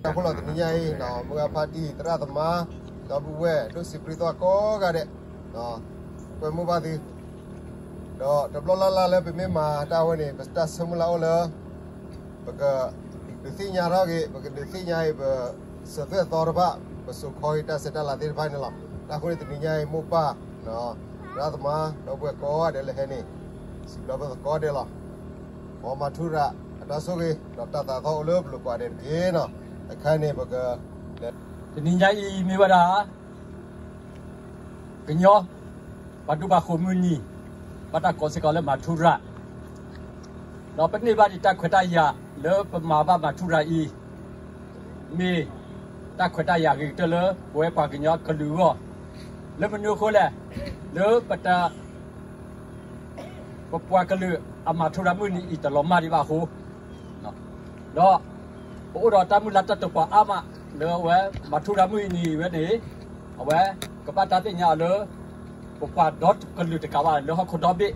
တၢ်ဖိလီၤတနံၤညါအံၤ မုၢ်ဂၤဖါတံၢ် သရၣ်သမါ ဒီပုၢ်ဝဲၢ် ဒိၣ်စံးပြံသီကိးဂၤဒဲး ကွဲမုာ်ဘၣ်သု ဒီးတဘျီလၢ်လၢ်လၢပမ့ၢ်မၤတၢ်ဝဲန့ၣ် ပတၢ်ဆၢမုၢ်လၢ်အိၣ်လၢ ပကဒုးသ့ၣ်ညါထီၣ်က့ၤ ပကဒုးသ့ၣ်ညါအံၤ ပစၢၤသွဲၣ်သီတဖၣ် ပစိာ်ခီက့ၤတၢ်ဆဲးတၢ်လၤသ့ၣ်တဖၣ်န့ၣ်လီၤ. တၢ်ဃိန့ၣ်တနံၤညါအံၤ မိၢ်ပၢ် သရၣ်သမါ ဒီပုၢ်ဝဲၢ်ကိးဂၤဒဲးလၢဟဲန့ၣ် စံးဘျုးပသကိးဂၤဒဲးလီၤ. မ်မၤထူရၤ အတၢ်ဆိၣ်ဂ့ၤ ဒီးတၢ်သးသီအိၣ်လၢပလိၤကိးဂၤဒဲးတက့ၢ်နီၤ. အခါန့ၣ်ပက တနံၤညါအံၤမ့ၢ်ဝဲဒၣ် ကညီ ပှၤဒူပှၤဃိၤမုၢ်နံၤ ဘၣ်တၢ်ကိးစ့ၢ်ကီးလၢမၤထူရၤ ဒီးပန့ၢ်ဘၣ်ဒံးတၢ်ခွဲးတၢ်ယာ်လၢပမၤဘၣ်မၤထူရၤအံၤ မ့ၢ်တၢ်ခွဲးတၢ်ယာ်ဂ့ၤကတၢၢ်လၢပဝဲပှၤကညီကလုာ်အဂီၢ် လၢမနုၤအဃိလဲၣ် လၢပတ ပပှၤကလုာ်အမၤထူရၤမုၢ်နံၤအံၤတလီၤမၢ်ဒံးဘၣ်အဃိ ဒီး ပအိၣ်ဒီးတၢ်မုၢ်လၢ်တၢ်တိာ်ပာ်အါမး လၢအဝဲမၤထူရၤမုၢ်နံၤဝဲန့ၣ် အဝဲကဘၣ်တၢ်သ့ၣ်ညါအီၤလၢ ပပှၤဒီကလုာ်တကးဘၣ်လၢဟီၣ်ခိၣ်ဒီဘ့ၣ်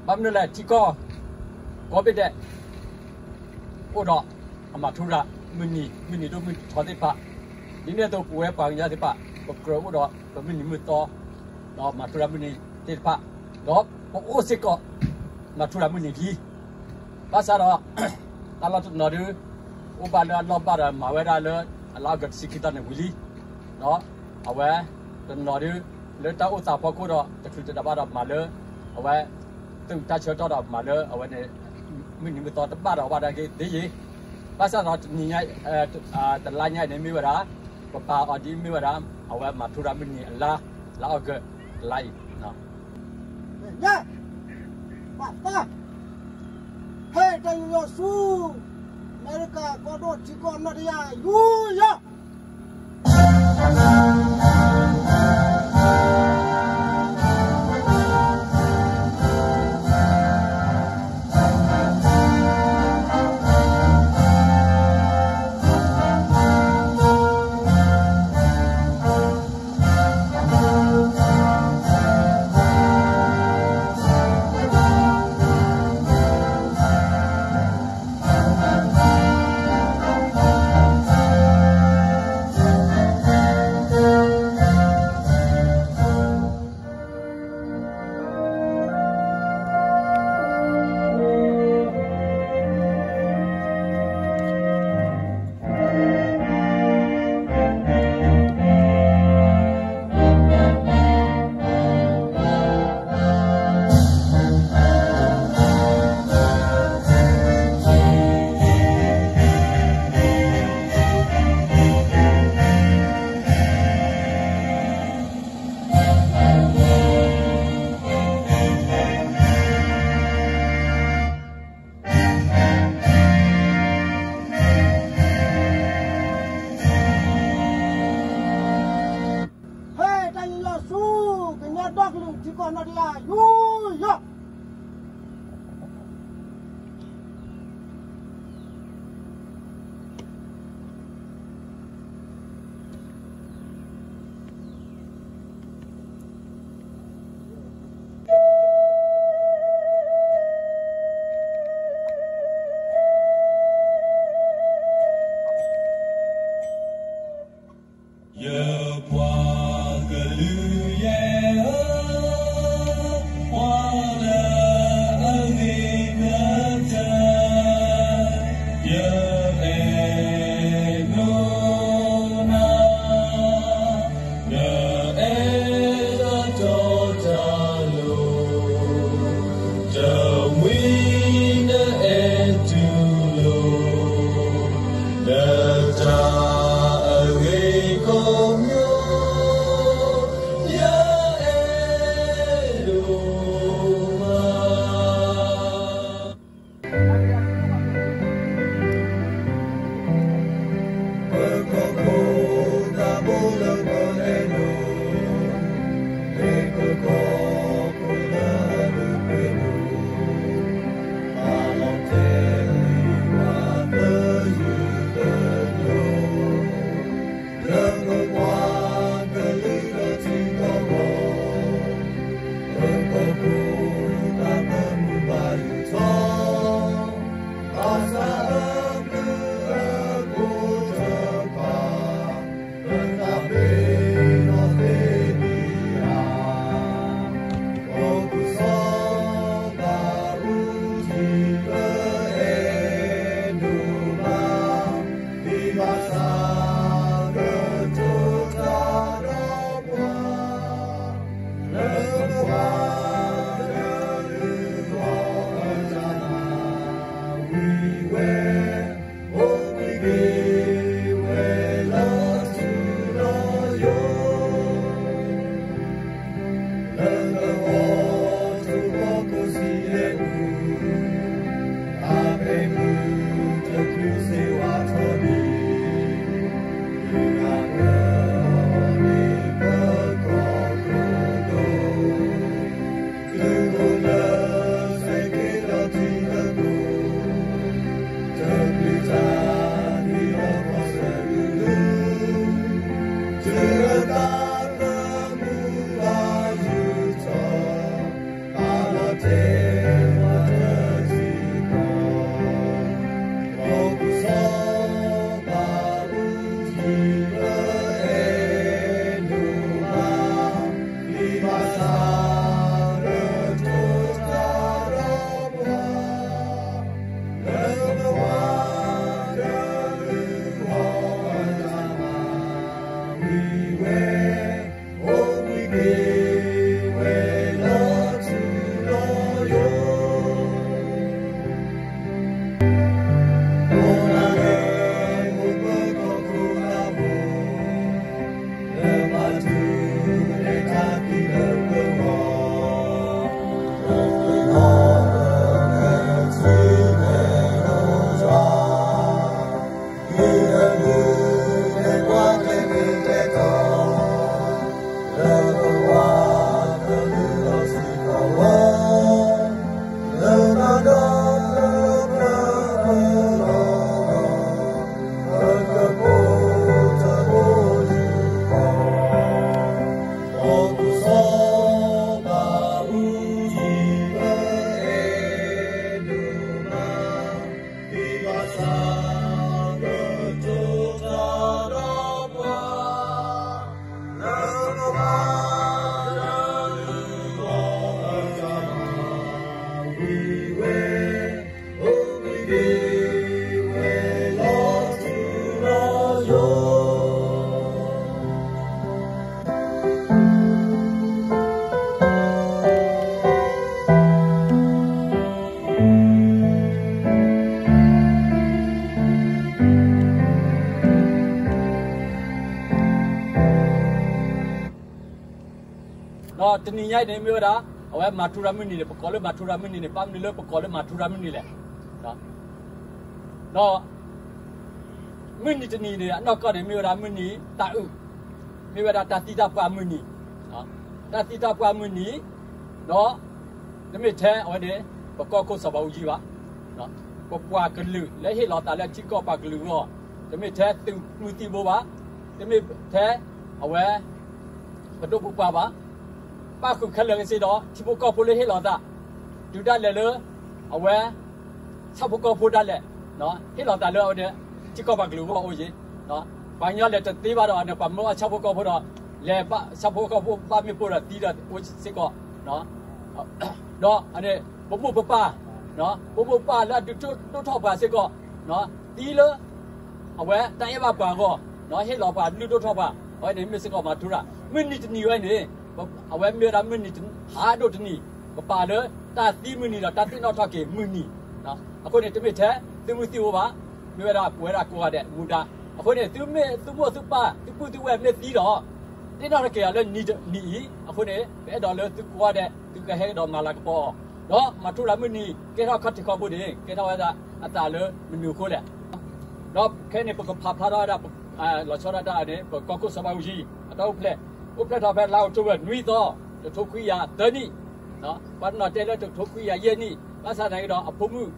ဘၣ်မနုၤလဲၣ် ထံကီၢ် ကိးဘ့ၣ်ဒဲး အိၣ်ဒီးအမၤထူရၤမုၢ်နံၤ မုၢ်နံၤဒိၣ်မုၢ်ထီသ့ၣ်တဖၣ် ဒ်န့ၣ်အသိးပဝဲပှၤကညီသ့ၣ်တဖၣ် ပကြၢးအိၣ်ဒီးပမုၢ်နံၤမုၢ်သီ ဒီးမၤထူရၤမုၢ်နံၤသ့ၣ်တဖၣ် ဒီးပအိၣ်စ့ၢ်ကီး မၤထူရၤမုၢ်နံၤလံ ဘၣ်ဆၣ်ဒီး တၢ်လီၢ်တနီၤဒု အိၣ်ဘၣ်လၢအလီၢ်ဘၣ်ဒီးမၤဝဲဒၣ်လၢ အလါအီကူးတဆံခံသီန့ၣ်ဝံၤလံ ဒီးအဝဲ တနီၤဒု လၢတၢ်အိၣ်သးဖီခိၣ်ဒီး တချုးတဒးဘၣ်ဒီးမၤလၢ အဝဲ သုးတၢ်ဆၢကတီၢ်ဒီးမၤလၢအဝဲန့ၣ် မုၢ်နံၤမုၢ်သီတဘၣ်ဒီးဘၣ်ဒၣ်က့ၤသ့ယ့ၤ ဘၣ်ဆၣ်ဒီးတနံၤညါ တလါညါအံၤန့ၣ်မ့ၢ်ဝဲဒၣ် ပပာ်အီၤဒ်မ့ၢ်ဝဲဒၣ် အဝဲမၤထူရၤမုၢ်နံၤအလါ လါအီကူး တလါအံၤ ညါ ပာ်သး ဖဲတၢ်ယူးယီၣ်ဆူ အမဲရကၤကီၢ်ဒိၣ်ထံကီၢ်နီၣ်တယၢ်ယူးယီၣ် ဖဲတၢ်ယူးယီၣ်ဆူ ကညီဒီကလုာ်ထံကီၢ်နီၣ်တယၢ်ယူးယီၣ် ဒီးတနံၤညါအံၤန့ၣ် မ့ၢ်ဝဲဒၣ် အဝဲမၤထူရၤမုၢ်နံၤန့ၣ် ပကိးလၢမၤထူရၤမုၢ်နံၤန့ၣ် ဘၣ်မနုၤလၢပကိးလၢမၤထူရၤမုၢ်နံၤလဲၣ်. ဒီး မုၢ်နံၤတနံၤန့ၣ် အနီၢ်ကီၢ်န့ၣ် မ့ၢ်ဝဲဒၣ်မုၢ်နံၤတၢ်အုၣ်, မ့ၢ်ဝဲဒၣ်တၢ်သံတၢ်ပှၢ်မုၢ်နံၤ, တၢ်သံတၢ်ပှၢ်မုၢ်နံၤ, ဒီး တမ့ၢ်ထဲအဝဲန့ၣ် ပကီၢ်ခိၣ်စီၤဘးအူကၠံဘၣ်, ပပှၤကလုာ်လၢဟ့ၣ်လီၤသးလၢထံကီၢ်ပှၤကလုာ်အဂီၢ်, တမ့ၢ်ထဲသုးမုၢ်သံၣ်ဘိဘၣ်, တမ့ၢ်ထဲ အဝဲ ပဒိၣ်ပပှၢ်ဘၣ်, ပၣ်ဃုာ်ခဲလၢာ်ကစ့ဒီး ထံဖိကီၢ်ဖိလၢဟ့ၣ်လီၤသး, တုၤဒၣ်လဲာ်လၢ အဝဲ ဆၣ်ဖိကီၢ်ဖိဒၣ်လဲာ် ဟ့ၣ်လီၤသးလၢအဝဲန့ၣ် ထံကီၢ်ပှၤကလုာ်အဂီၢ်အိၣ်ယံၤ, ပှၤကညီလဲၤတသ့ဘၣ်ဒီးန့ၣ် ပှၤမၢအီၣ်ဆၣ်ဖိကီၢ်ဖိဒီး လဲၤဘၣ်ဆၣ်ဖိကီၢ်ဖိဘၣ်မ့ၣ်ပိၢ်ဒီးသံဒီးအိၣ်စ့ၢ်ကီး, ဒီးအန့ၣ် ပမိၢ်ပပၢ်, ပမိၢ်ပပၢ်လၢအဒုးဒိၣ်ထီၣ်ပှၤစ့ၢ်ကီး သံလၢ အဝဲတၢ်အဲၣ်ဘၣ်ပှၤအဂီၢ်, ဟ့ၣ်လီၤပှၤလုၢ်ဒိၣ်ထီၣ်ပှၤ, အဝဲန့ၣ်မ့ၢ်စ့ၢ်ကီးမၤထူရၤ, မုၢ်နံၤတနံၤဝဲန့ၣ် အဝဲမ့ၢ်ဝဲဒၣ်မုၢ်နံၤဟးဒိၣ်တနံၤ, ပပာ်လၢတၢ်သံမုၢ်နံၤဒီးတၢ်သ့ၣ်နီၣ်ထီၣ်က့ၤမုၢ်နံၤ, အဃိန့ၣ် တမ့ၢ်ထဲသုးမုၢ်သံၣ်ဘိဘၣ်, မ့ၢ်ဝဲဒၣ်ပဝဲဒၣ်ကိးဂၤဒဲးမူဒါ, အဃိန့ၣ် သုမ့ၢ်သုမိၢ်သုပၢ် သုပုၢ်သုဝဲၢ်မ့ၢ်သံဒီး သ့ၣ်နီၣ်ထီၣ်က့ၤအီၤလၢနံၤအံၤ, အဃိန့ၣ် ပအဲၣ်ဒိးလၢသုကိးဂၤဒဲး သုကဟဲကဒီးမၤလၤကပီၤအီၤ, ဒီးမၤထူရၤမုၢ်နံၤကဲထီၣ်ခီၣ်ထံးခီၣ်ဘိန့ၣ် ကဲထီၣ်ဝဲဒၣ်အသးလၢမနုၤအဃိလဲၣ်. ဒီးခဲအံၤန့ၣ် ပကဖးဖျါထီၣ်ဝဲဒၣ် လီၤဆီဒၣ်တၢ်န့ၣ် ပကီၢ်ခိၣ်စီၤဘးအူကၠံ အတၢ်အိၣ်ဖျဲၣ်, အိၣ်ဖျဲၣ်ထီၣ်ဖဲလါအီးကထိဘၢၣ် နွံသီ, တကထိခွံကယၤသၢနံၣ်, ပှၤတနီၤတဲလၢတကထိခွံကယၤယဲၢ်နံၣ်, ဘၣ်ဆၣ်သနာ်က့ဒီး အဖိမုၣ်,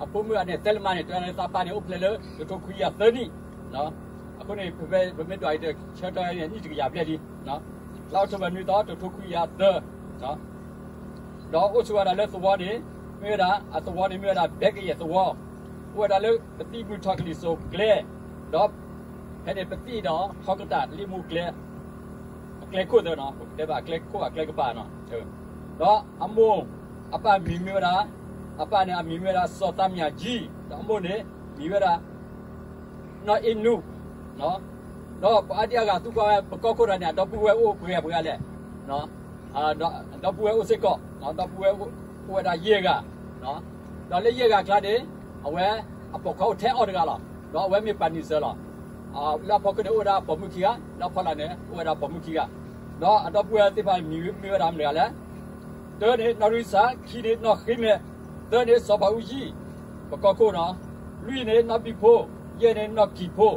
အဖိမုၣ်အန့ၣ် သဲလမါန့ၣ် တဲလၢသးပၢ်န့ၣ် အိၣ်ဖျဲၣ်လၢတကထိခွံကယၤသၢနံၣ်, အဃိန့ၣ် ပမ့ၢ်ဒွးအံၤဒီး ဆၢကတီၢ်န့ၣ် နံၣ်တကယၤဘျဲၣ်လံ, လါအီးကထိဘၢၣ်နွံသီ တကထိခွံကယၤသၢ ဒီးအိၣ်ဆိးဝဲဒၣ်လၢသဝီန့ၣ် မ့ၢ်ဝဲဒၣ် အသဝီန့ၣ်မ့ၢ်ဝဲဒၣ် ဘဲကယဲၢ်သဝီ, အိၣ်ဝဲဒၣ်လၢပသံၣ်ဘုၣ်ထီၣ်ကလံၤစိးကျဲ, ဒီးဖဲန့ၣ်ပသံၣ်ဒီးထီကတၢ်လ့ၣ်မိၢ်ကျဲ, အကျဲခိၣ်သၢနီၤ, ပကတဲဘၣ်အကျဲခိၣ်အကျဲကပၤနီၤ, ဒီးအမိၢ်အပၢ်မံၤမ့ၢ်ဝဲဒၣ်, အပၢ်န့ၣ်အမံၤမ့ၢ်ဝဲဒၣ် စီၤသးမၠးကၠံ, ဒီးအမိၢ်န့ၣ် မံၤဝဲဒၣ် နီၢ်အ့နူ, ဒီးပှၤအါဒံအါဂၤသူကွၢ်ဝဲ ပကီၢ်ခိၣ်တဂၤန့ၣ် အဒီပုၢ်ဝဲၢ်အိၣ်ပှဲၤဂၤပှဲၤဂၤလဲၣ်, ဒီပုၢ်ဝဲၢ်အိၣ်စ့ၢ်ကီး, ဒီပုၢ်ဝဲၢ်အိၣ်ဝဲဒၣ်ယဲၢ်ဂၤ, ဒီးလၢယဲၢ်ဂၤအကျါန့ၣ် အဝဲအပိာ်ခွါအိၣ်ထဲအီၤတဂၤလီၤ, ဒီးအဝဲမ့ၢ်ပှၤနံၤစၢၤလီၤ, လၢအဖီခိၣ်န့ၣ် အိၣ်ဝဲဒၣ်ပိာ်မုၣ်ခံဂၤ, လၢအဖီလာ်န့ၣ် အိၣ်ဝဲဒၣ်ပိာ်မုၣ်ခံဂၤ, ဒီးအဒီပုၢ်ဝဲၢ်သ့ၣ်တဖၣ်န့ၣ် မံၤမ့ၢ်ဝဲဒၣ်မတၤဂၤလဲၣ်, တၢန့ၣ် နီၢ်ရံစၢ်, ခံန့ၣ် နီၢ်ဃ့မဲာ်, သၢန့ၣ် စီၤဘးအူကၠံ, ပကီၢ်ခိၣ်နီၤ, လွံၢ်န့ၣ် နီၢ်ဘံၣ်ဖိ, ယဲၢ်န့ၣ် နီၢ်ကံၣ်ဖိ,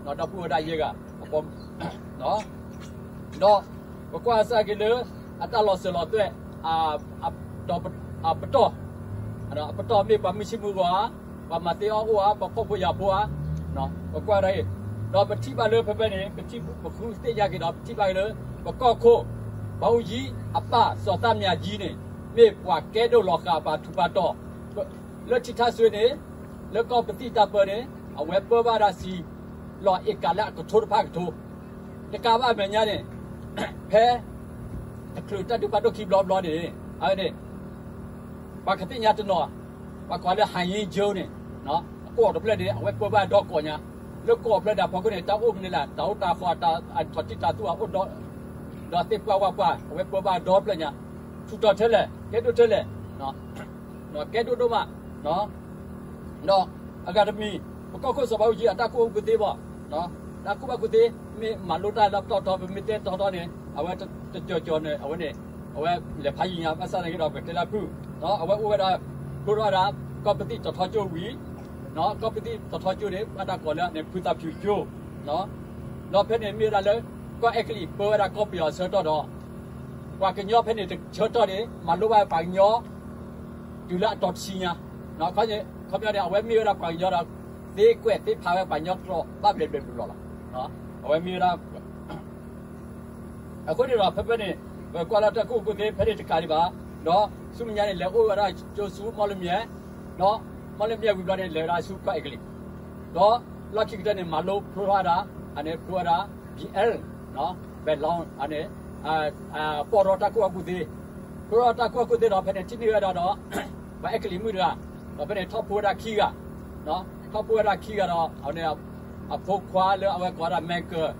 ဒီပုၢ်ဝဲၢ်ဒၣ်ယဲၢ်ဂၤ, ဒီးပကွၢ်စၢ်က့ၤလၢ အတၢ်လီၤစၢၤလီၤသွဲၣ် ဒီးပတီၢ်, အပတီၢ်မ့ၢ်ပှၤမုၢ်ဆ့ၣ်မုၢ်ဂီၤဧါ, ပှၤမၤသ့အီၣ်အိၣ်ဧါ, ပှၤဖှီၣ်ဖိယာ်ဖိဧါ, ပကွၢ်ဒၣ်အံၤ, ဒီးပထံၣ်ဘၣ်လၢဖဲဖဲန့ၣ် ပထံၣ်ပဃုသ့ၣ်ညါက့ၤဒီး ပထံၣ်ဘၣ်က့ၤလၢ ပကီၢ်ခိၣ် ဘးအူကၠံ အပၢ်စီၤသးမၠးကၠံန့ၣ် မ့ၢ်ပှၤကဲဒိၣ်လီၤဃာ်ပှၤထူးပှၤတီၤ, လၢထံထၣ်စွ့န့ၣ် လၢကီၢ်ပသံၣ်တၢ်ပၢန့ၣ် အဝဲပၢဘၣ်ဒၣ်စံ လီၤအ့ကၤလၢအကထိတဖၣ်ကထိ, တကးဘၣ်အမဲာ်ညါန့ၣ် ဖဲ တချုးတၢ်ဒုးဖးဒိၣ်ခံဘျီဘျီန့ၣ် အဝဲန့ၣ် ပှၤကသ့ၣ်ညါတနီၤ ပှၤကိးလၢ ဟါယ့ကၠိန့�် အကိးတဖျၢၣ်န့ၣ် အဝဲပၢဘၣ်ဒီကိးညါ, လၢကိးဖျၢၣ်ဒၣ်ဖီခိၣ်န့ၣ် တၢ်အိၣ်မနုၤလဲၣ် တၢ်အိၣ်တၢ်ဃီ တၢ်ထီၣ်တံၢ်တၢ်သူအအိၣ်ဒီး ဒီးသ့ၣ်ပှၢ်ဝၣ်ပှၢ် အဝဲပၢဘၣ်ဒီဖျၢၣ်ညါ, ထူးတီၤထဲလဲၣ် ကဲဒိၣ်ထဲလဲၣ် ကဲဒိၣ်ဒိၣ်မး ဒီးအဂၤတမံၤ ပကီၢ်ခိၣ်စီၤဘးအူကၠံအတၢ်ကူၣ်ဘၣ်ကူၣ်သ့ဘၣ်, တၢ်ကူၣ်ဘၣ်ကူၣ်သ့ မ့ၢ်မၤလိတၢ်လၢပတီၢ်ထီ ပမ့ၢ်တဲတီတီန့ၣ် အဝဲတကၠီၤကၠီၤန့ၣ် အဝဲန့ၣ် အဝဲလဲၤဖးယံၤညါ ဘၣ်ဆၣ်သနာ်က့ဒီး ပတဲလၢဖုၣ် အဝဲအိၣ်ဝဲဒၣ် ဖျိထီၣ်ဝဲဒၣ် ကီၢ်ပသံၣ်တထီကၠိဝံၤ, ကီၢ်ပသံၣ်တထီကၠိန့ၣ် ဘၣ်တၢ်ကိးလၢန့ၣ် ဖုသးဖၠူကၠိ, ဒီးဖဲန့ၣ်မ့ၢ်ဝဲဒၣ်လၢ ကီၢ်အဲကလံးပၢဝဲဒၣ်ကီၢ်ပယီၤအဆၢကတီၢ်ဒီး ပှၤကညီဖဲန့ၣ်တဆၢကတီၢ်န့ၣ် မၤလိဘၣ်ပှၤကညီ တုၤလၢအတီၤတဆံညါ, ခီပညီန့ၣ် အဝဲမ့ၢ်ဝဲဒၣ်ပှၤကညီဒီး သ့ကွဲးသ့ဖးဝဲပှၤကညီတြီၤဘၣ်ဘျဲးဘျဲးဘျီလီၤ. အဃိန့ၣ်ဒီး ဖဲဖဲန့ၣ် ပကွၢ်လၢတၢ်ကူၣ်ဘၣ်ကူၣ်သ့ဖဲန့ၣ်တကးဒံးဘၣ်, ဒီးဆူမဲာ်ညါန့ၣ် လဲၤအိၣ်ဝဲဒၣ်ကၠိဆူမီၣ်လမၠဲၣ်, ဒီးမီၣ်လမၠဲၣ်ဝံၤဘျီန့ၣ် လဲၤဝဲဒၣ်ဆူကီၢ်အဲကလံး, ဒီးလီၢ်ခံကတၢၢ်န့ၣ် မၤလိဖျိထီၣ်ဝဲဒၣ်, အန့ၣ်ဖျိဝဲဒၣ် ဘံၣ်အဲၣ် ဘဲးလီန့ၣ် ပိာ်ထီၣ်တၢ်ကူၣ်ဘၣ်ကူၣ်သ့, ဖျိထီၣ်တၢ်ကူၣ်ဘၣ်ကူၣ်သ့ဒီး ဖဲန့ၣ်ထံၣ်န့ၢ်ဝဲဒၣ်ဒီး ပှၤအဲကလံးမုၣ်တဂၤ, ဒီးဖဲန့ၣ်ထီၣ်ဖိဝဲဒၣ်ခံဂၤ, ထီၣ်ဖိဝဲဒၣ်ခံဂၤဒီး အဝဲန့ၣ် အဖိခွါလၢအဝဲကိးဝဲဒၣ် မဲကၢၢ်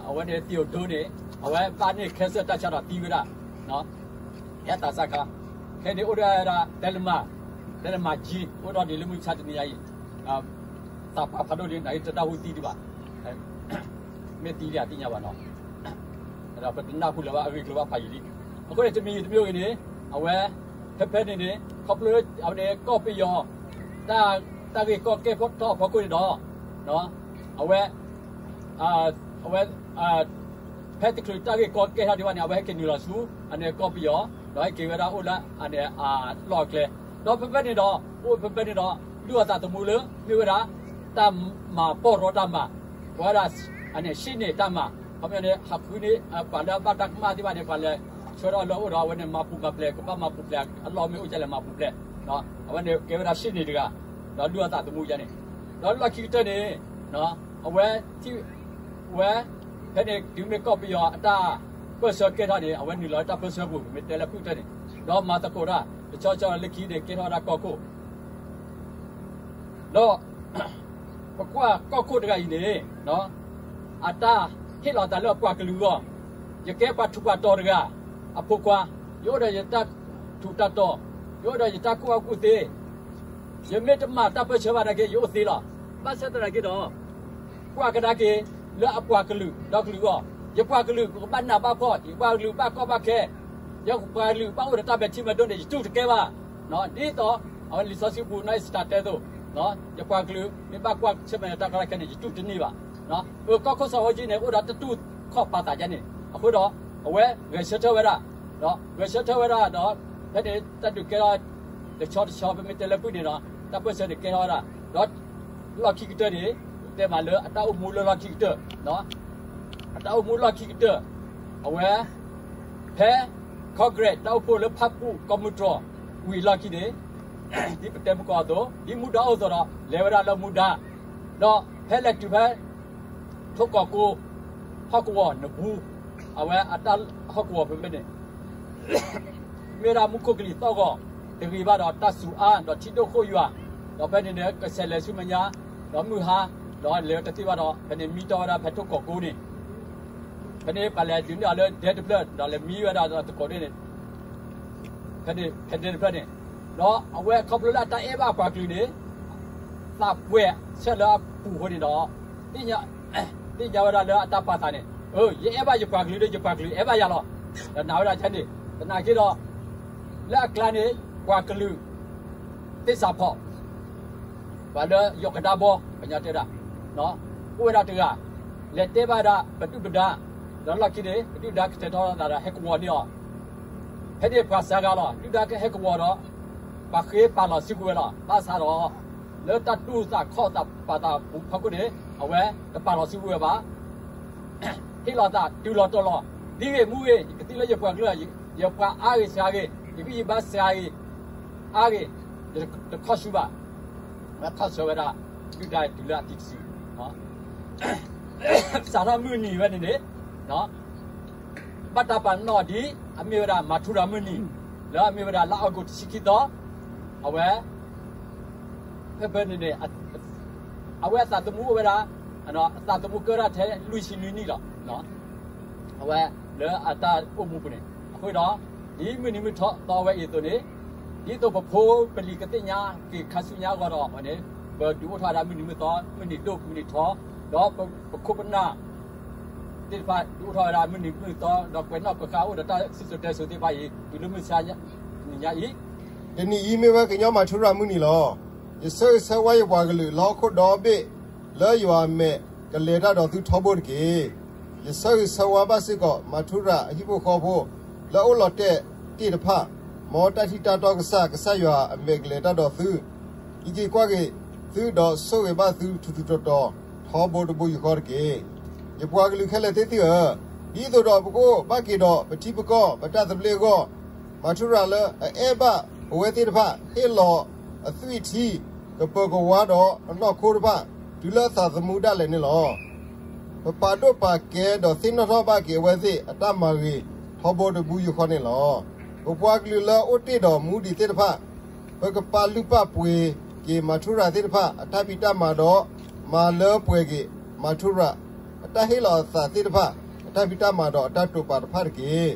အဝဲန့ၣ် သံၣ်အိၣ်ဒိန့ၣ် အဝဲဘၣ်န့ၢ်ခဲစၢၣ်တၢ်ဆါဒီးသံဝဲဒၣ် ဟဲသးစၢ်ခါ, ခဲန့ၣ်အိၣ်ဒၣ်ဝဲဒၣ် တဲလမၤ, တဲလမၤကၠံ အိၣ်ဒီးဒ်လၢမုၢ်ဆါတနံၤညါအံၤ, သးပှၢ်ဖးဒိၣ်ဒ်န့ၣ် တဒၣ်ဟူသံဒံးဘၣ်, မ့ၢ်သံဒံးအသ့ၣ်ညါဘၣ်နီၤ, ဒီးပတနၢ်ဟူလၢၤဘၣ် အဂ့ၢ်ကျိၤဘၣ်ဖးယံာ်လံ, အဃိန့ၣ် တမံၤတမံၤဂ့ၤန့ၣ် အဝဲ ဖဲဖဲန့ၣ်န့ၣ် ခီဖျိအဝဲန့ၣ် ကီၢ်ပယီၤ တၢ်ဂ့ၢ်ကီကဲထီၣ်ဖီခိၣ်န့ၣ်ဒီး အဝဲ အဝဲ ဖဲတချုးတၢ်ဂ့ၢ်ကီကဲထီၣ်ဒံးဘၣ်န့ၣ် အဝဲဟဲက့ၤနုာ်လီၤဆူ အန့ၣ်ကီၢ်ပယီၤ ဒီးဟဲက့ၤဝဲဒၣ်အိၣ်လၢအန့ၣ်အလီၢ်အကျဲ ဒီးဖဲဖဲန့ၣ်ဒီး အိၣ်ဖဲဖဲန့ၣ်ဒီး ဒုးအသးသမူလၢ မ့ၢ်ဝဲဒၣ် တၢ်မၤပီၢ်ရီတၢ်မၤ ပဝဲဒၣ် အန့ၣ် ရှေ့နေ တၢ်မၤ ခီပညီန့ၣ် ဟးဃုန့ၢ် ပှၤလၢအဘၣ်တၢ်ကမၣ်သ့ၣ်တဖၣ်န့ၣ် ပှၤလဲၤဆှၢထီၣ်လၢအအိၣ်ဒီး အဝဲန့ၣ်မၤပူၤမၤဖျဲး ကဘၣ်မၤပူၤဖျဲး အလီၢ်မ့ၢ်အိၣ်ဒ်လဲၣ်မၤပူၤဖျဲး အဝဲန့ၣ်ကဲဝဲဒၣ် ရှေ့နေ တဂၤ ဒီးဒုးအသးသမူယါန့ၣ် ဒီးလီၢ်ခံကတၢၢ်န့ၣ် အဝဲ ဝဲ ဖဲန့ၣ် တုၤမ့ၢ်ကီၢ်ပယီၤအတၢ်ပၢၢ်ဆၢကဲထီၣ်န့ၣ် အဝဲနုာ်လီၤတၢ်ပၢၢ်ဆၢပူၤ ပမ့ၢ်တဲလၢဖုၣ်ကတၢၢ်န့ၣ် ဒီးမၤသကိးတၢ် တဆီဆီလၢခံန့ၣ် ကဲထီၣ်ဝဲဒၣ်ကီၢ်ခိၣ် ဒီး ပကွၢ်ကီၢ်ခိၣ်တဂၤအံၤန့ၣ် အတၢ်ဟ့ၣ်လီၤသးလၢအပှၤကလုာ်အဂီၢ်, ယကဲပှၤထူးပှၤတီၤတဂၤ, အဖိခွါ, ယအိၣ်ဒီးယတၢ်ထူးတၢ်တီၤ, ယအိၣ်ဒီးယတၢ်ကူၣ်ဘၣ်ကူၣ်သ့, ယမ့ၢ်တမၤတၢ်ပၢၢ်ဆၢဘၣ်နာ်က့ ယအိၣ်သ့လီၤ. ဘၣ်ဆၣ်သနာ်က့ဒီး ကွၢ်ကဒါက့ၤ လၢအပှၤကလုာ်ဒီကလုာ်အဂီၢ်, ယပှၤကလုာ်ကဘၣ်နးဘၣ်ဖှီၣ်, ယပှၤကလုာ်ဘၣ်ကီဘၣ်ခဲ, ယပှၤကလုာ်ဘၣ်အိၣ်ဒီးတၢ်ပဲာ်ထံမဲာ်နိန့ၣ် ယတူၢ်တကဲဘၣ်. ဒ်သိး အဝဲလံာ်စီဆှံပူၤနီၢ်အ့ၤစတၢၤတဲသိး, ယပှၤကလုာ်မ့ၢ်ဘၣ်ကွၢ်ဆၢၣ်မဲာ်တၢ်ကီတၢ်ခဲန့ၣ် ယတူၢ်တန့ၢ်ဘၣ်. အကီၢ်ခိၣ်စီၤဟီကံန့ၣ် အိၣ်ဒီးတၢ်တူၢ်ခီၣ်ပာ်သးယါန့ၣ် အဃိဒီး အဝဲဂဲၤဆၢထၢၣ်ဝဲဒၣ်, ဒီးဂဲၤဆၢထၢၣ်ဝဲဒၣ်ဒီး ဖဲန့ၣ်တၢ်ဒုးကဲထီၣ် တဆီတဆီ ပမ့ၢ်တဲလၢဖုၣ်န့ၣ်ဒီး တၢ်ပၢၢ်ဆၢန့ၣ်ကဲထီၣ်ဝဲဒၣ်, ဒီးလီၢ်ခံကတၢၢ်န့ၣ် တဲမးလၢအတၢ်အိၣ်မူလၢလီၢ်ခံကတၢၢ်, အတၢ်အိၣ်မူလီၢ်ခံကတၢၢ်, အဝဲ ဖဲ Congress တၢ်အိၣ်ဖှိၣ်လၢဖၣ်ပူၣ်ကီၢ်မုၢ်တြီၤဝံၤအလီၢ်ခံန့ၣ် ဒ်ပတဲမုၢ်ကီၢ်အသိး ဒ်မူဒါအိၣ်အသိးဒီး လဲၤဝဲဒၣ်လၢမူဒါ, ဒီးဖဲလဲၤတုၤဖဲ ထိၣ်ကီၢ်ကိ ဟီၣ်ကဝီၤနဘူး, အဝဲအတၢ်ဟီၣ်ကဝီၤဖဲဖဲန့ၣ် မ့ၢ်ဝဲဒၣ်မူခိၣ်ကလံၤသီၣ်ဂီၤတဂ့ၤဘၣ်ဒီး တၢ်စူၤအါဒီးထံဒိၣ်ဃိၣ်ယွၤ, ဒီးဖဲန့ၣ်န့ၣ် ကဆဲးလဲၤဆူမဲာ်ညါ, ဒီးမုၢ်ဟါ, ဒီးလဲၤတသ့ဘၣ်ဒီး ဖဲန့ၣ်မံတီၢ်ဝဲဒၣ်ဖဲထိၣ်ကီၢ်ကိန့ၣ်, ဖဲန့ၣ်ပှၤလဲၤဒုးန့ၢ်အီၤလၢဒဲတဖျၢၣ် ဒီးလဲၤမံဝဲဒၣ်ဒီးသကိးန့ၣ် ဖဲန့ၣ်ဖဲဒဲတဖျၢၣ်န့ၣ်, ဒီးအဝဲခီဖျိလၢအတၢ်အဲၣ်ဘၣ်ပှၤကလုာ်န့ၣ် သးပှဲၤဆၢလၢအပူၤအဃိန့ၣ်ဒီး သ့ၣ်ညါဝဲဒၣ်လၢအတၢ်ပာ်သးန့ၣ်, အၢ ယအဲၣ်ဘၣ်ယပှၤကလုာ်ဒီး ယပှၤကလုာ်အဲၣ်ဘၣ်ယၤလီၤ. ဒီးနာ်ဝဲဒၣ်န့ၣ် သနာ်က့ဒီး လၢအကျါန့ၣ် ပှၤကလုာ် သ့ၣ်စးဖီၣ် ပှၤလၢယီၢ်ကဒါဘီ ပညါတဲဒၣ် အိၣ်ဝဲဒၣ်တဂၤ, လဲၤတဲဘၣ်ဒၣ်ပဒုၣ်ပဒါ, ဒီးလီၢ်ခံန့ၣ် ပဒုၣ်ဒါကတဲာ်ထီၣ်သးဒီးဟဲကဝီၤန့ၢ်အီၤ, ဖဲန့ၣ်ပှၤစှၤဂၤလီၤ, ဒုၣ်ဒါကဟဲကဝီၤဒီး ပှၤဃ့ပာ်လီၤစုကဝဲၤလီၤ. ဘၣ်ဆၣ်ဒီး လၢတၢ်တူၢ်သးခီၣ်သးပာ်သးပူၤဖီခိၣ်န့ၣ် အဝဲတပာ်လီၤစုကဝဲၤဘၣ်. ဟ့ၣ်လီၤသးတုၤလီၤတီၤလီၤ, ဒ်ဂ့ၤမူဂ့ၤ ယကသံလၢယပှၤကလုာ်, ယပှၤအါဂ့ၤစှၤဂ့ၤ, ယဂံၢ်ယဘါစှၤဂ့ၤ, အါဂ့ၤ, ယတခီၣ်ဆူဘၣ်. ဝဲခီၣ်ဆၢဝဲဒၣ် ဒုၣ်ဒါတုၤလၢအသံတစု, စးထီၣ်မုၢ်နံၤဝဲန့ၣ်န့ၣ် ဘၣ်တၢ်ပာ်နီၣ်ဒ် အမ့ၢ်ဝဲဒၣ် မၤထူရၤမုၢ်နံၤ လၢအမ့ၢ်ဝဲဒၣ်လါအီကူးတဆံခံသီ, အဝဲ ဖဲဖဲန့ၣ်န့ၣ် အဝဲအသးသမူအိၣ်ဝဲဒၣ်, အသးသမူကဲဝဲဒၣ်ထဲလွံၢ်ဆံနွံနံၣ်လီၤ. အဝဲလၢအတၢ်အိၣ်မူပူၤန့ၣ် အဃိဒီး ဒ်မုၢ်နံၤမုၢ်ထီသီဝဲအံၤအသိးန့ၣ်, ဒ်သိးပဖိပလံၤကသ့ၣ်ညါက့ၤခါဆူညါအဂီၢ်ဒီးန့ၣ်, ပဒုးအိၣ်ထီၣ်ဝဲဒၣ်မုၢ်နံၤမုၢ်သီ, မုၢ်နံၤဒိၣ်မုၢ်နံၤထီ, ဒီးပခိၣ်ပနၢ် သ့ၣ်တဖၣ် ဒုးအိၣ်ထီၣ်ဝဲဒၣ်မုၢ်နံၤမုၢ်သီ, ဒီးကွဲးနီၣ်ကွဲးဃါအိၣ်ဒီးတၢ်စံၣ်စိၤတဲစိၤသ့ၣ်တဖၣ်အံၤ တုၤလၢမုၢ်ဆါနံၤညါအံၤ, တနံၤအံၤမ့ၢ်ဝဲကညီမၤထူရၤမုၢ်နံၤလီၤ. ယဆၢဂ့ၤဆၢဝါယပှၤကလုာ်လၢဟီၣ်ခိၣ်ဒီဘ့ၣ် လၢယွၤအမဲာ်ကလဲၤတၢ်ဒီးသုထီဘိတက့ၢ်. ယဆၢဂ့ၤဆၢဝါဘၣ်စ့ၢ်ကီး မၤထူရၤအဟံၣ်ဖိဃီဖိ လၢအအိၣ်လီၤတဲာ်တ့ၢ်တဖၣ်, မ်တၢ်ထံၣ်တၢ်တီကစၢ် ကစၢ်ယွၤအမဲာ်ကလဲၤတၢ်ဒီးသု, ဟံးက့ၤကွၢ်က့ၤသုဒီးဆိၣ်ဂ့ၤဘၣ်သုထူးထူးတီၤတီၤ ထီဘိတဘိယူၢ်ဃီတက့ၢ်. ယပှၤကလုာ်ခဲလၢာ်သ့ၣ်သုဧၢ, ဒ်သိးဒီးပကအိၣ်ဘၣ်က့ၤဒီးပထံပကီၢ် ပတၢ်သဘျ့အဂီၢ်, မၤထူရၤလၢအအဲၣ်ဘၣ်ပဝဲသ့ၣ်တဖၣ် ဟ့ၣ်လီၤအသွံၣ်အထံ ကပၢၤကဝါဒီးအနီၢ်ခိတဖၣ် တုၤလၢအသးသမူဒၣ်လဲာ်န့ၣ်လီၤ. ပပာ်ဒိၣ်ပာ်ကဲဒီးသ့ၣ်နီၣ်ထီၣ်ဘၣ်က့ၤအဝဲသ့ၣ်အတၢ်မၤဂ့ၤ ထီဘိတဘိယူၢ်ဃီန့ၣ်လီၤ. ပပှၤကလုာ်လၢအအိၣ်တ့ၢ်ဒီးမူဒံးသ့ၣ်တဖၣ် ပကပာ်လုၢ်ပာ်ပှ့ၤက့ၤမၤထူရၤသ့ၣ်တဖၣ် အတၢ်ဖံးတၢ်မၤဒီး မၤလၢပှဲၤက့ၤမၤထူရၤ အတၢ်ဟ့ၣ်လီၤအသးသ့ၣ်တဖၣ် အတၢ်ဖံးတၢ်မၤဒီးအတၢ်တိာ်ပာ်တဖၣ်တက့ၢ်.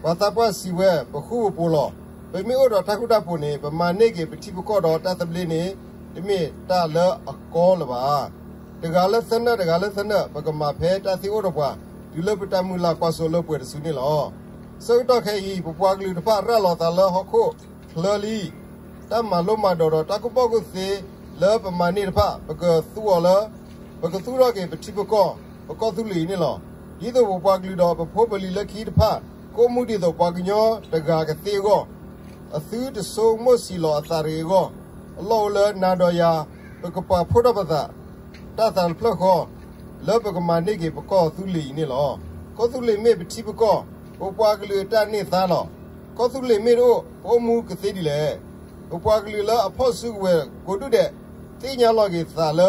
ပှၤသးပှၢ်စံးဝဲ, ပဃူပဖိးလီၤ. ပမ့ၢ်အိၣ်ဒီးတၢ်ဃူတၢ်ဖိးန့ၣ် ပမၤန့ၢ်က့ၤပထံပကီၢ်ဒီးတၢ်သဘျ့န့ၣ် တမ့ၢ်တၢ်လၢအကီလၢၤဘၣ်. တဂၤလၢသနၢၣ် တဂၤလၢသနၢၣ် ပကမၤဖဲတၢ်သ့အိၣ်ဒီးပှၤ တုၤလၢပတၢ်မုၢ်လၢ်ကွၢ်စိလၢပှဲၤတစုန့ၣ်လီၤ. ဆၢကတီၢ်ခဲအံၤ ပပှၤကလုာ်တဖၣ်ရၤလီၤသးလၢဟီၣ်ခိၣ်ချၢလံ. တၢ်မၤလိမၤဒိးဒီးတၢ်ကူၣ်ဘၣ်ကူၣ်သ့လၢပမၤန့ၢ်တဖၣ် ပကသူအီၤလၢ ပကသူထီၣ်က့ၤပထံပကီၢ် ပကီၢ်သူလ့ၤအံၤန့ၣ်လီၤ. ဒ်သိးပပှၤကလုာ်ဒီးပဖိပလံၤလၢခံတဖၣ် ကအိၣ်မူဒ်သိးပှၤကညီတဂၤကသ့အဂီၢ် အသုတဆိကမိၣ်ဆံးလီၤအသးတဂ့ၤအဂီၢ် အလီၢ်အိၣ်လၢနၤဒီးယၤ ပကပာ်ဖှိၣ်ထီၣ်ပသး တၢ်သးတဖျၢၣ်ဃီ လၢပကမၤန့ၢ်က့ၤပကီၢ်သူလ့ၤအံၤန့ၣ်လီၤ. ကီၢ်သူလ့ၤမ့ၢ်ပထံပကီၢ်, ပပှၤကလုာ်အတၢ်န့ၢ်သါလီၤ. ကီၢ်သူလ့ၤမ့ၢ်တအိၣ် ပအိၣ်မူကသ့ဒ်လဲၣ်. ပပှၤကလုာ်လၢအဖီၣ်စုကဝဲၤကိးဒူၣ်ဒဲး သ့ၣ်ညါလီၤက့ၤသးလၢ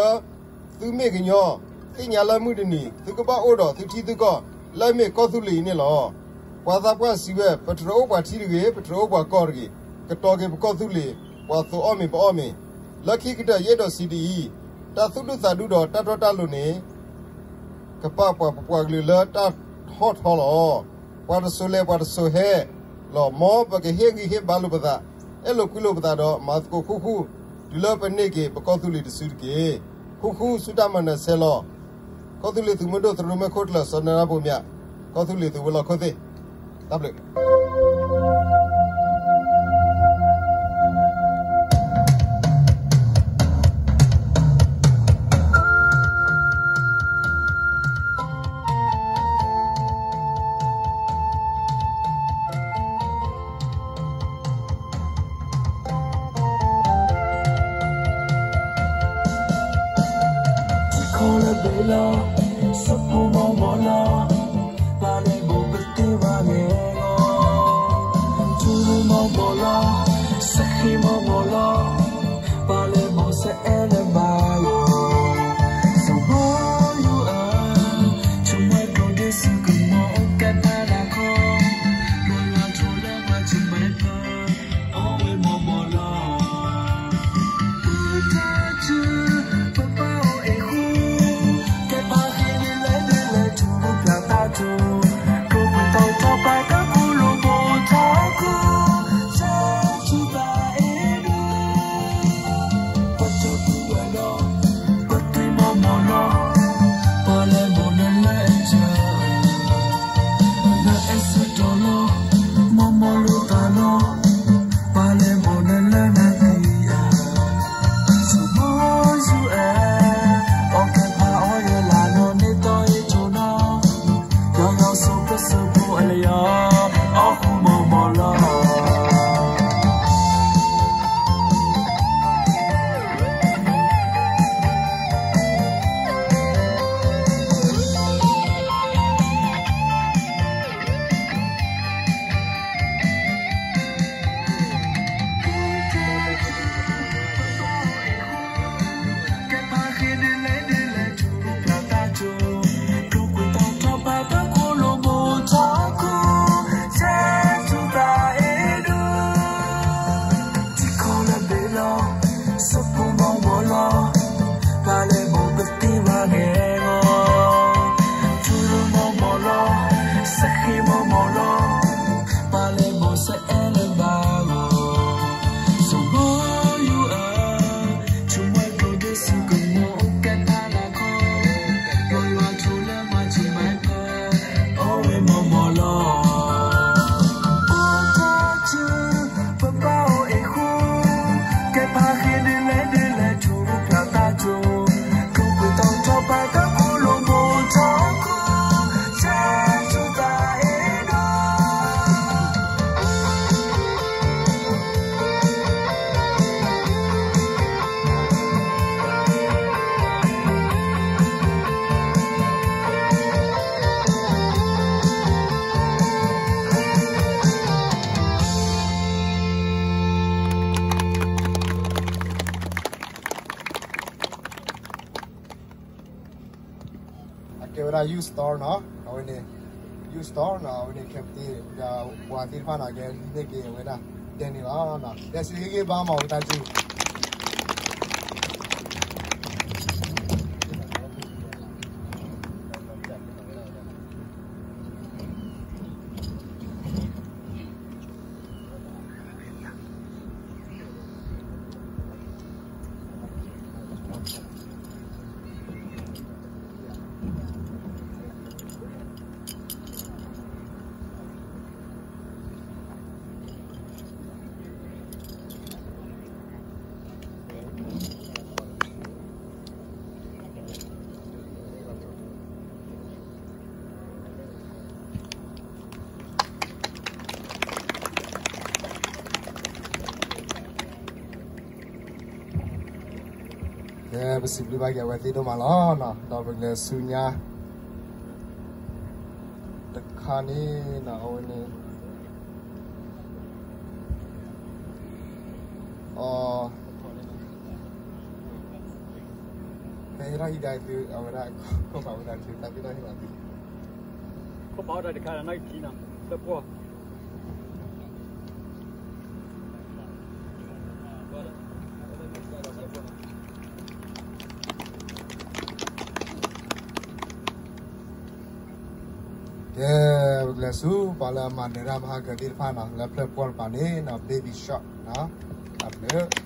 သုမ့ၢ်ကညီ, သ့ၣ်ညါလၢမုၢ်တနံၤ သုကဘၣ်အိၣ်ဒီးသုထံသုကီၢ် လၢအမ့ၢ်ကီၢ်သူလ့ၤအံၤန့ၣ်လီၤ. ပှၤသးပှၢ်စံးဝဲ ပတြၢၤအိၣ်ပှၤထံတဂ့ၤ, ပတြၢၤအိၣ်ပှၤကီၢ်တဂ့ၤ, ကတီၤက့ၤပကီၢ်သူလ့ၤ, ပှၤသိးအီၣ်မ့ၤပအီၣ်မ့ၤ, လၢခံကတၢၢ်ယအဲၣ်ဒိးစံးဒ်အံၤ, တၢ်သူၣ်ဒူသးဒူဒီးတၢ်တီတၢ်လိၤန့ၣ် ကပာ်ပှၤပပှၤကလုာ်လၢတၢ်ဟီၣ်ထီလီၤ. ပှၤတစိၤလဲၤပှၤတစိၤဟဲလီၤ. မ်ပကဟ့ၣ်ဂံၢ်ဟ့ၣ်ဘါလိာ်ပသး, အဲၣ်လိာ်ကွံလိာ်ပသးဒီး မၤသကိးဃူဃူ, တုၤလၢပန့ၢ်က့ၤပကီၢ်သူလ့ၤတစုတက့ၢ်. ဃူဃူဆူတၢ်မၤနၢၤဆဲးလီၤ. ကီၢ်သူလ့ၤသုးမုၢ်ဒိၣ်သရၣ်မုၣ်ခိၣ်ကျၢၢ် စီၤနၢၤဒါဘိမၠး, ကီၢ်သူလ့ၤသုးဝဲၤလီၢ်ခိၣ်သ့ၣ်, တၢ်ဘျုးအကဲဝဲဒၣ် youth star နီၤ, အဝဲန့ၣ် youth star နီၤ, အဝဲန့ၣ် captain ဒီးပှၤသ့ၣ်တဖၣ်နီၤ, ကဲန့ၢ်က့ၤဝဲဒၣ် ဒဲန့ၣ်လီၤနီၤ, ဒဲစ့ဟ့ၣ်ဂံၢ်ဘါမၤဝဲတၢ်စု စံးဘျုးဘၣ်က့ၤအဝဲသ့ၣ်ဒိၣ်မးလီၤ. ဒီးပကလဲၤဆူညါတခါန့ၣ် အဝဲန့ၣ် အ ဖဲဟ့ၣ်ထီၣ်ဟံးဒၣ်သု အဝဲဒၣ် ခိၣ်ဖးဝဲဒၣ်သု တၢ်သ့ၣ်နီၣ်ဟ့ၣ်လီၤသု ခိၣ်ဖးဝဲဒၣ်တခါနီၣ်ခံနီၤ သၢပီၢ် ကဲ ပကလဲၤဆူ ပှၤလၢအမၤနၢၤတၢ်မဟါကၢၤသ့ၣ်တဖၣ်နီၤ လၢဖျၢၣ်ပှီၢ်တပၤန့ၣ်နီၤ Baby Shark နီၤ အဖျၢ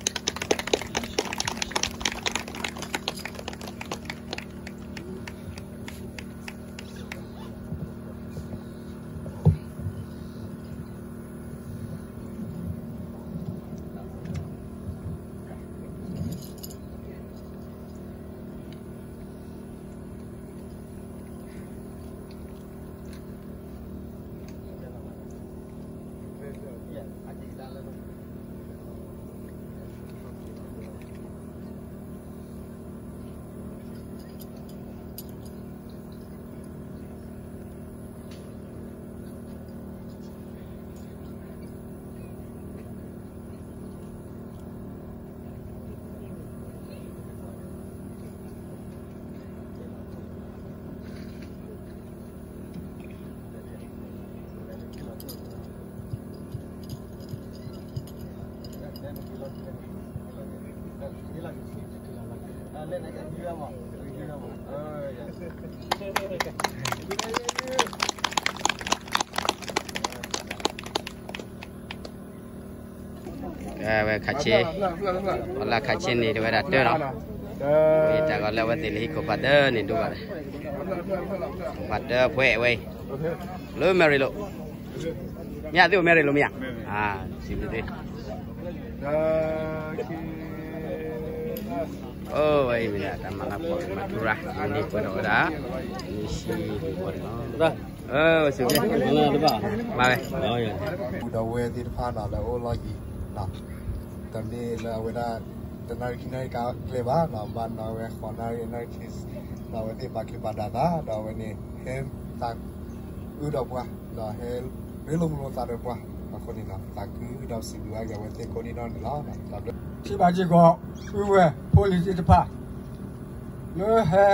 ၣ် ဝဲခးဆ့, အလၢခးဆ့န့ၣ် တဝဲဒၣ်တၢၢ်လီၤ. ဝဲတၢ်ဂီၤလၢအဝဲသ့ၣ်လၢဟံၣ်ခိၣ်ဖးတၢၢ်န့ၣ်ဒိၣ်ဘၣ်, ခိၣ်ဖးတၢၢ်ဖှဲးဝဲအံၤ, လၢမဲရံလိာ်, မ့ၢ်အသ့ၣ်အိၣ်မဲရံလိာ်မ့ၢ်ဧါ, စံးဘျုးသ့ၣ် အိၣ်ဝဲအံၤမ့ၢ်ဒၣ် တၢ်မၤလၤကပီၤမၤထူရၤ မုၢ်နံၤပှဲၤထီၣ်ဝဲဒၣ် နွံဆံလွံၢ်ဘီန့ၣ်လီၤ. ဝဲ ဒီးဝဲသ့ၣ်တဖၣ်နီၤ လၢအအိၣ်လီၢ်ယံၤ, တမ့ၢ်လၢအဝဲဒၣ် တနၣ်ရံၣ်ခံနၣ်ရံၣ်ကကျဲဘၣ်နီၤ, ဘၣ်နီၤဝဲဃိးနၣ်ရံၣ် နၣ်ရံၣ်ခံ, ဒီးအဝဲသ့ၣ်ပာ်ချံပာ်ဒၣ်သး ဒီးအဝဲန့ၣ် ဟဲသးအုးဒီးပှၤ, ဒီးဟဲရ့လိာ်မုာ်လိာ်သးဒီးပှၤ, အဃိန့ၣ်နီၤ သးခုဒီးစံးဘျုးဘၣ်က့ၤအဝဲသ့ၣ်ကိးဒံနီၢ်န့ၣ်လီၤ. တၢ်ဘျုး ထံၣ်ဘၣ်စ့ၢ်ကီး အုဝဲၢ်ဖိလံၤသ့ၣ်တဖၣ် လၢဟဲ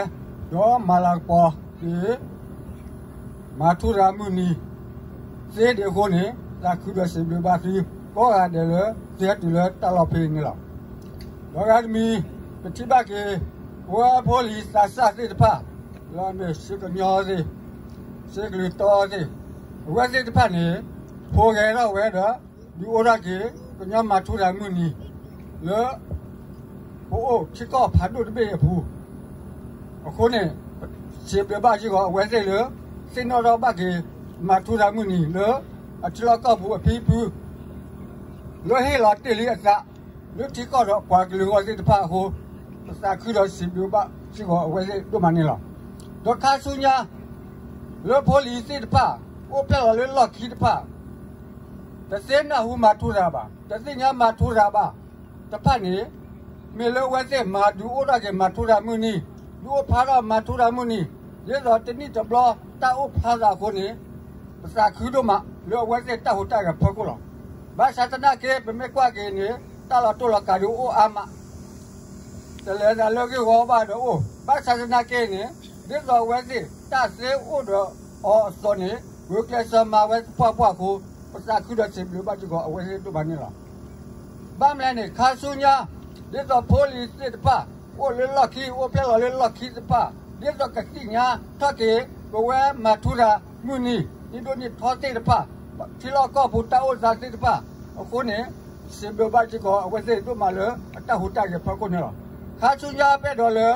ဒီးမၤလၤကပီၤက့ၤ မၤထူရၤမုၢ်နံၤသ့ဒံးအဃိန့ၣ် သးခုဒီးစံးဘျုးဘၣ်သုကိးဂၤဒဲးလၢ သုဟဲတုၤလၢတၢ်လီၢ်ဖဲအံၤန့ၣ်လီၤ. ဒီးဂၤတမံၤ ပထံၣ်ဘၣ်က့ၤ ပဝဲဖိလံၤသးစၢ်သ့ၣ်တဖၣ် လၢအမ့ၢ်စ့ကညီသ့ၣ်, စ့ကလုာ်တီသ့ၣ်, အဝဲသ့ၣ်တဖၣ်န့ၣ် ဖိၣ်ဂဲၤထီၣ်ဝဲဒီး ဒုးအိၣ်ထီၣ်က့ၤ ကညီမၤထူရၤမုၢ်နံၤ လၢ ပအိၣ်ထံကီၢ်ဖးဒိၣ်တဘ့ၣ်အပူၤ, အဃိန့ၣ် စံးဘျုးဘၣ်စ့ၢ်ကီးအဝဲသ့ၣ်လၢ သ့ၣ်နီၣ်ထီၣ်ဘၣ်က့ၤ မၤထူရၤမုၢ်နံၤလၢ အထံလီၢ်ကီၢ်ပူၤအဖံအဖု လၢဟ့ၣ်လီၤတ့ၢ်လံအသး လၢထံကီၢ်ဒီးပှၤကလုာ်အဂီၢ်သ့ၣ်တဖၣ်အဃိ ပသးခုဒီးစံးဘျုးဘၣ်စ့ၢ်ကီးအဝဲသ့ၣ်ဒိၣ်မးန့ၣ်လီၤ. ဒီးခါဆူညါ လၢဖိလံၤသ့ၣ်တဖၣ် အိၣ်ဖျဲၣ်လီၤလၢလီၢ်ခံတဖၣ် တသ့နၢ်ဟူမၤထူရၤဘၣ်, တသ့ၣ်ညါမၤထူရၤဘၣ်တဖၣ်န့ၣ် မ့ၢ်လၢအဝဲသ့ၣ်မၤဒုးအိၣ်ထီၣ်က့ၤမၤထူရၤမုၢ်နံၤ, ဒုးအိၣ်ဖျါထီၣ်မၤထူရၤမုၢ်နံၤ, ဒ်သိးတနံၣ်တဘျီတၢ်အိၣ်ဖျါသးအဃိန့ၣ် ပသးခုဒိၣ်မးလၢအဝဲသ့ၣ်တၢ်ဟူးတၢ်ဂဲၤဖီခိၣ်လီၤ. ဘၣ်ဆၣ်သနာ်က့ ပမ့ၢ်ကွၢ်က့ၤန့ၣ် တၢ်လီၤတိၢ်လီၤကးဒုးအိၣ်အါမး တလဲၤသးလၢဂ့ၢ်ဂီၤဘၣ်ဒီးအိၣ်, ဘၣ်ဆၣ်သနာ်က့န့ၣ် ဒ်သိးအဝဲသ့ၣ်တၢ်သ့အိၣ်ဒီးအီၤအသိးန့ၣ် ဂုာ်ကျဲးစၢးမၤဝဲသပှၢ်ပှၢ်အဃိ ပသးခုဒီးစံးဘျုးဘၣ်စ့ၢ်ကီးအဝဲသ့ၣ်ဒိၣ်မးန့ၣ်လီၤ. ဘၣ်မနုၤလဲၣ်န့ၣ် ခါဆူညါ ဒ်သိးဖိလံၤသ့ၣ်တဖၣ် အိၣ်လၢလီၢ်ခံ အိၣ်ဖျဲၣ်လီၤလၢလီၢ်ခံတဖၣ် ဒ်သိးကသ့ၣ်ညါထီၣ်က့ၤ ပဝဲမၤထူရၤမုၢ်နံၤ နံၣ်ဒိၣ်နံၣ်ထီသ့ၣ်တဖၣ် ထံလီၢ်ကီၢ်ပူၤတၢ်အိၣ်သးသ့ၣ်တဖၣ်အဃိန့ၣ် စံးဘျုးဘၣ်စ့ၢ်ကီးအဝဲသ့ၣ်ဒိၣ်မးလၢအတၢ်ဟူးတၢ်ဂဲၤဖီခိၣ်န့ၣ်လီၤ. ခါဆူညါပအဲၣ်ဒိးလၢ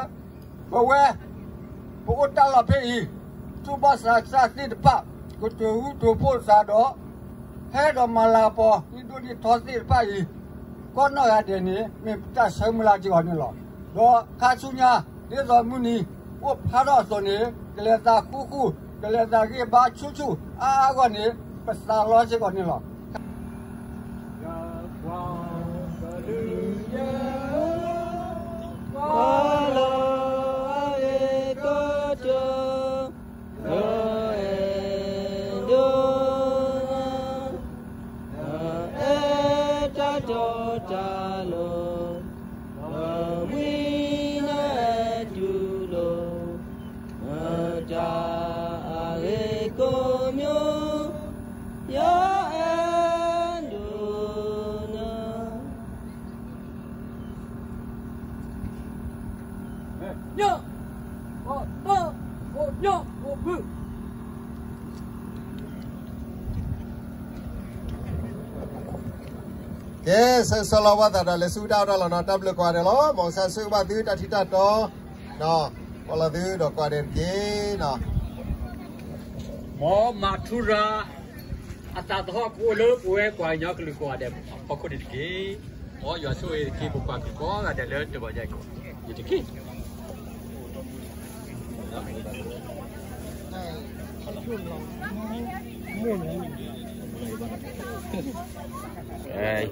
ပဝဲ ပအိၣ်တၢ်လီၢ်ဖဲအံၤ ထူၣ်ဘီၣ်သးစၢ်သ့ၣ်တဖၣ် ကတိၤဟူတိၤဖှိၣ်သးဒီး ဟဲဒီးမၤလၤကပီၤ နံၣ်ဒိၣ်နံၣ်ထီသ့ၣ်တဖၣ်အံၤ ကိးနီၢ်ဂၤဒဲးန့ၣ် မ့ၢ်ပတၢ်ဆၢမုၢ်လၢ်စ့ၢ်ကီးန့ၣ်လီၤ. ဒီးခါဆူညါ ဒ်သိးမုၢ်နံၤအိၣ်ဖျါထီၣ်အသိးန့ၣ် ကလဲၤသးဃူဃူ ကလဲၤသးဂံၢ်ဘါဆူၣ်ဆူၣ်အါအါအဂီၢ်န့ၣ် ပသးလီစ့ၢ်ကီးန့ၣ်လီၤ. ပအဲၣ်ဒိးနၤ, ပအဲၣ်တၢ်တီတၢ်လိၤ, ပမှံနၤအဲၣ်တူၢ်လိာ်, တၢ်အဂ့ၤကိးမံၤ, ယအဲၣ်ဒိးနၤ. ကဲ ဆၢဂ့ၤဆၢဝါဘၣ်သးဒီး လဲၤဆူတၢ်အီၣ်တၢ်လီၢ်နီၤ, တၢ်ဘျုးကိးဂၤဒဲးလီၤ. မ်ကစၢ်ဆိၣ်ဂ့ၤဘၣ်သုတၢ်ထံၣ်တၢ်တီ, ဒီးကွၢ်လီၤသုဒီးကိးဂၤဒဲးတက့ၢ်နီၤ. မ်မၤထူရၤ အတၢ်သဟီၣ်ကအိၣ်လၢပဝဲပှၤကညီကလုာ်ကိးဂၤဒဲးအဖီခိၣ်န့ၣ်တက့ၢ်. မ်ယွၤဆိၣ်ဂ့ၤတက့ၢ် ပပှၤကလုာ်ကိးဂၤဒဲးလၢတဂီၤညါအံၤကိးဂၤဒဲးတ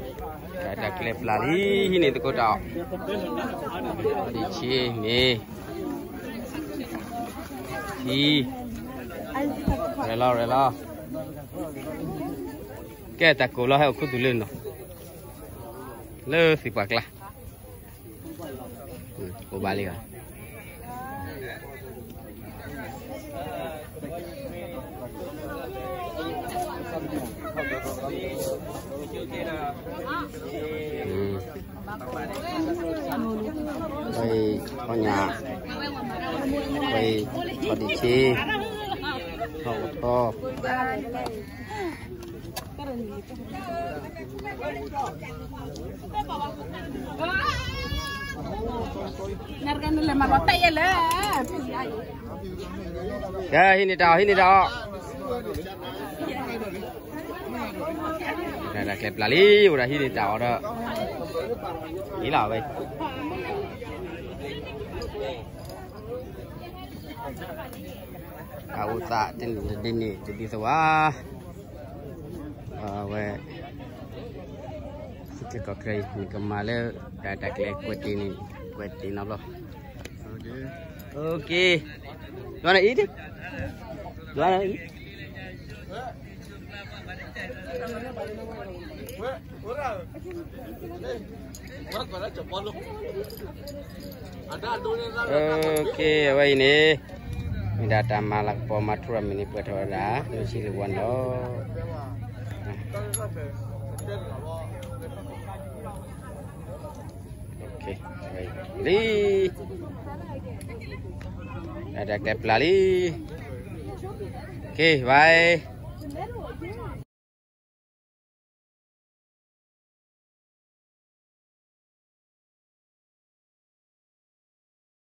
က့ၢ်. တၢ်ကျဲပျၢ်လံ ဟံးန့ၢ်သကိးတၢ်အီၣ်, ဒံးဆံမ့ၢ် ထံ, ရဲၣ်လီၤ ရဲၣ်လီၤ, ကဲတၢ်ကိးလီၤဟဲအိၣ်ခူသူၣ်လၢနီၤ, လၢသံၣ်ပှၢ်ကျါ, အိၣ်ဘၣ်လံဧါ. ဝဲအံၤ ခီညၣ်, ဝဲအံၤ ခီဒံးဆံ, ခီကထီ, ကဲ ဟံးန့ၢ်တၢ်အီၣ် ဟံးန့ၢ်တၢ်အီၣ်, တၢ်ကျဲပျၢ်လံ အိၣ်ဒၣ်ဟံးန့ၢ်တၢ်အီၣ်ဒီး လံလီၤဝဲ တၢ်အိၣ်သးတဒ်န့ၣ် တဒ်သိးဘၣ်. အဝဲ သုးက့ၤကီၢ်ချၢအံၤ နကမၤလၢ တၢ်တၢ်ကျဲကွဲးတ့ၢ်န့ၣ် ကွဲးတ့ၢ်နီတဘျီ. ယွၤန့ၣ်အံၤ, ယွၤန့ၣ်အံၤ. အဝဲအံၤန့ၣ် မ့ၢ်ဒၣ်တၢ်မၤလၤကပီၤမၤထူရၤမုၢ်နံၤပှဲၤထီၣ်ဝဲဒၣ် မုၢ်ဆံးလၢဝါန့ၣ်လီၤ. လံ, တၢ်ကျဲပျၢ်လံ. ကဲ bye.